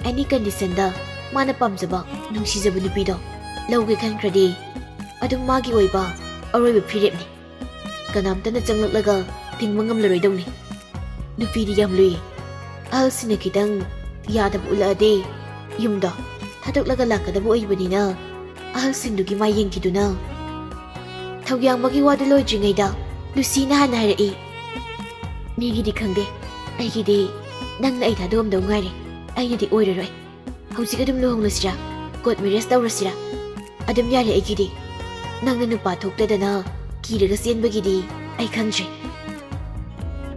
any conditionꯗ ꯃꯥꯅ ꯄꯥꯝꯖꯕ, ꯅꯨꯡꯁꯤꯖꯕ ꯅꯨꯄꯤꯗꯣ ꯂꯧꯒꯦ ꯈꯟꯈ꯭ꯔꯗꯤ ꯑꯗꯨꯝ ꯃꯥꯒꯤ ꯑꯣꯏꯕ ꯑꯔꯣꯏꯕ ꯐꯤꯔꯦꯞꯅꯤ꯫ ꯀꯅꯥꯝꯇꯅ ꯆꯪꯂꯛꯂꯒ ꯊꯤꯡꯕ ꯉꯝꯂꯔꯣꯏꯗꯧꯅꯤ꯫ ꯅꯨꯄꯤꯗꯤ ꯌꯥꯝ ꯂꯨꯏ꯫ ꯑꯍꯜꯁꯤꯡꯅ ꯈꯤꯇꯪ ꯌꯥꯗꯕ ꯎꯠꯂꯛꯑꯗꯤ ꯌꯨꯝꯗꯣ ꯊꯥꯗꯣꯛꯂꯒ ꯂꯥꯛꯀꯗꯕ ꯑꯣꯏꯕꯅꯤꯅ ꯑꯍꯜꯁꯤꯡꯗꯨꯒꯤ ꯃꯥꯏ ꯌꯦꯡꯈꯤꯗꯨꯅ꯫ ꯊꯧꯌꯥꯡꯕꯒꯤ ꯋꯥꯗꯨ ꯂꯣꯏꯗ꯭ꯔꯤꯉꯩꯗ ꯂꯨꯁꯤꯅ ꯍꯥꯟꯅ ꯍꯥꯏꯔꯛꯏ꯫ ꯃꯤꯒꯤꯗꯤ ꯈꯪꯗꯦ, ꯑꯩꯒꯤꯗꯤ ꯅꯪꯅ ꯑꯩ ꯊꯥꯗꯣꯛꯑꯝꯗꯧ ꯉꯥꯏꯔꯦ꯫ ꯑꯩꯅꯗꯤ ꯑꯣꯏꯔꯔꯣꯏ꯫ ꯍꯧꯖꯤꯛ ꯑꯗꯨꯝ ꯂꯨꯍꯣꯡꯂꯁꯤꯔꯥ? Court marriage ꯇꯧꯔꯁꯤꯔꯥ? ꯑꯗꯨꯝ ꯌꯥꯔꯦ ꯑꯩꯒꯤꯗꯤ꯫ ꯅꯪꯅ ꯅꯨꯄꯥ ꯊꯣꯛꯇꯗꯅ ꯀꯤꯔꯒ ꯆꯦꯟꯕꯒꯤꯗꯤ ꯑꯩ ꯈꯪꯗ꯭ꯔꯦ꯫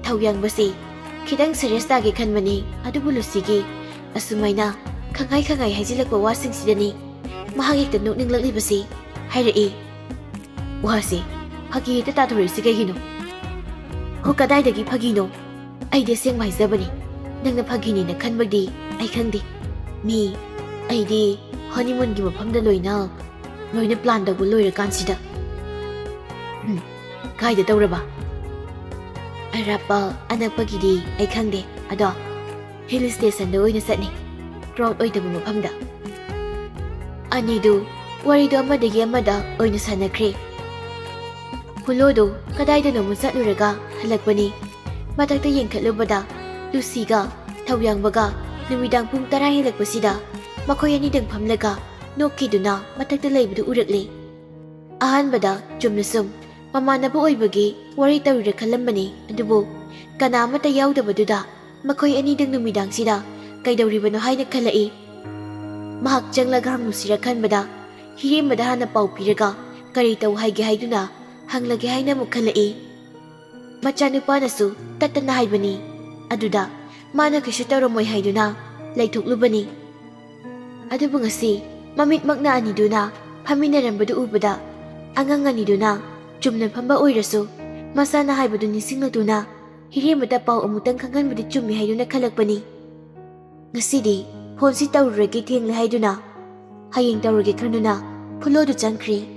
ꯊꯧꯌꯥꯡꯕꯁꯤ ꯈꯤꯇꯪ serious ꯇꯥꯒꯦ ꯈꯟꯕꯅꯤ, ꯑꯗꯨꯕꯨ ꯂꯨꯁꯤꯒꯤ ꯑꯁꯨꯃꯥꯏꯅ ꯈꯪꯍꯥꯏ ꯈꯪꯍꯥꯏ ꯍꯥꯏꯖꯤꯜꯂꯛꯄ ꯋꯥꯁꯤꯡꯁꯤꯗꯅꯤ ꯃꯍꯥꯛ ꯍꯦꯛꯇ ꯅꯣꯛꯅꯤꯡꯂꯛꯂꯤꯕꯁꯤ꯫ ꯍꯥꯏꯔꯛꯏ꯫ ꯋꯥꯁꯦ ꯐꯥꯒꯤ ꯍꯦꯛꯇ ꯇꯥꯊꯣꯔꯛꯏꯁꯤ ꯀꯩꯒꯤꯅꯣ? ꯍꯣ, ꯀꯗꯥꯏꯗꯒꯤ ꯐꯥꯒꯤꯅꯣ? ꯑꯩꯗꯤ ꯑꯁꯦꯡꯕ ꯍꯥꯏꯖꯕꯅꯤ꯫ ꯅꯪꯅ ꯐꯥꯒꯤꯅꯦꯅ ꯈꯟꯕꯗꯤ ꯑꯩ ꯈꯪꯗꯦ꯫ ꯃꯤ, ꯑꯩꯗꯤ honeymoonꯒꯤ ꯃꯐꯝꯗ ꯂꯣꯏꯅ, ꯂꯣꯏꯅ plan ꯇꯧꯕ ꯂꯣꯏꯔꯀꯥꯟꯁꯤꯗ꯫ ꯍꯨꯝ, ꯀꯥꯏꯗ ꯇꯧꯔꯕ? ꯑꯔꯥꯞꯄ ꯑꯅꯛꯄꯒꯤꯗꯤ ꯑꯩ ꯈꯪꯗꯦ, ꯑꯗꯣ hill stationꯗ ꯑꯣꯏꯅ ꯆꯠꯅꯤ, crowd ꯑꯣꯏꯗꯕ ꯃꯐꯝꯗ꯫ ꯑꯅꯤꯗꯨ ꯋꯥꯔꯤꯗꯨ ꯑꯃꯗꯒꯤ ꯑꯃꯗ ꯑꯣꯏꯅ ꯁꯥꯟꯅꯈ꯭ꯔꯦ꯫ ꯍꯨꯂꯣꯗꯨ ꯀꯗꯥꯏꯗꯅꯣꯃ ꯆꯠꯂꯨꯔꯒ ꯍꯜꯂꯛꯄꯅꯤ꯫ ꯃꯊꯛꯇ ꯌꯦꯡꯈꯠꯂꯨꯕꯗ ꯂꯨꯁꯤꯒ ꯊꯧꯌꯥꯡꯕꯒ ꯅꯨꯃꯤꯗꯥꯡ ꯄꯨꯡ ꯇꯔꯥ ꯍꯦꯜꯂꯛꯄꯁꯤꯗ ꯃꯈꯣꯏ ꯑꯅꯤꯗꯪ ꯐꯝꯂꯒ ꯅꯣꯛꯈꯤꯗꯨꯅ ꯃꯊꯛꯇ ꯂꯩꯕꯗꯨ ꯎꯔꯛꯂꯦ꯫ ꯑꯍꯥꯟꯕꯗ ꯆꯨꯝꯅ ꯁꯨꯝ ꯃꯃꯥꯟꯅꯕ ꯑꯣꯏꯕꯒꯤ ꯋꯥꯔꯤ ꯇꯧꯔꯤꯔ ꯈꯜꯂꯝꯕꯅꯤ, ꯑꯗꯨꯕꯨ ꯀꯅꯥ ꯑꯃꯠꯇ ꯌꯥꯎꯗꯕꯗꯨꯗ ꯃꯈꯣꯏ ꯑꯅꯤꯗꯪ ꯅꯨꯃꯤꯗꯥꯡꯁꯤꯗ ꯀꯩꯗꯧꯔꯤꯕꯅꯣ ꯍꯥꯏꯅ ꯈꯜꯂꯛꯏ꯫ ꯃꯍꯥꯛ ꯆꯪꯂꯒ ꯍꯪꯂꯨꯁꯤꯔ ꯈꯟꯕꯗ, ꯍꯤꯔꯦꯝꯕꯗ ꯍꯥꯟꯅ ꯄꯥꯎ ꯄꯤꯔꯒ ꯀꯔꯤ ꯇꯧ ꯍꯥꯏꯒꯦ ꯍꯥꯏꯗꯨꯅ ꯍꯪꯂꯒꯦ ꯍꯥꯏꯅ ꯑꯃꯨꯛ ꯈꯜꯂꯛꯏ꯫ ꯃꯆꯥꯅꯨꯄꯥꯅꯁꯨ ꯇꯠꯇꯅ ꯍꯥꯏꯕꯅꯤ꯫ ꯑꯗꯨꯗ ꯃꯥꯅ ꯀꯩꯁꯨ ꯇꯧꯔꯝꯃꯣꯏ ꯍꯥꯏꯗꯨꯅ ꯂꯩꯊꯣꯛꯂꯨꯕꯅꯤ꯫ ꯑꯗꯨꯕꯨ ꯉꯁꯤ ꯃꯃꯤꯠꯃꯛꯅ ꯑꯅꯤꯗꯨꯅ ꯐꯝꯃꯤꯟꯅꯔꯝꯕꯗꯨ ꯎꯕꯗ, ꯑꯉꯥꯡ ꯑꯅꯤꯗꯨꯅ ꯆꯨꯝꯅ ꯐꯝꯕ ꯑꯣꯏꯔꯁꯨ ꯃꯁꯥꯅ ꯍꯥꯏꯕꯗꯨ ꯅꯤꯡꯁꯤꯡꯂꯗꯨꯅ ꯍꯤꯔꯦꯝꯕꯗ ꯄꯥꯎ ꯑꯃꯨꯛꯇꯪ ꯈꯪꯍꯟꯕꯗꯤ ꯆꯨꯝꯃꯤ ꯍꯥꯏꯗꯨꯅ ꯈꯜꯂꯛꯄꯅꯤ꯫ ꯉꯁꯤꯗꯤ ꯐꯣꯟꯁꯤ ꯇꯧꯔꯨꯔꯒꯦ ꯊꯦꯡꯂꯦ ꯍꯥꯏꯗꯨꯅ ꯍꯌꯦꯡ ꯇꯧꯔꯒꯦ ꯈꯟꯗꯨꯅ ꯐꯨꯂꯣꯗꯨ ꯆꯪꯈ꯭ꯔꯦ꯫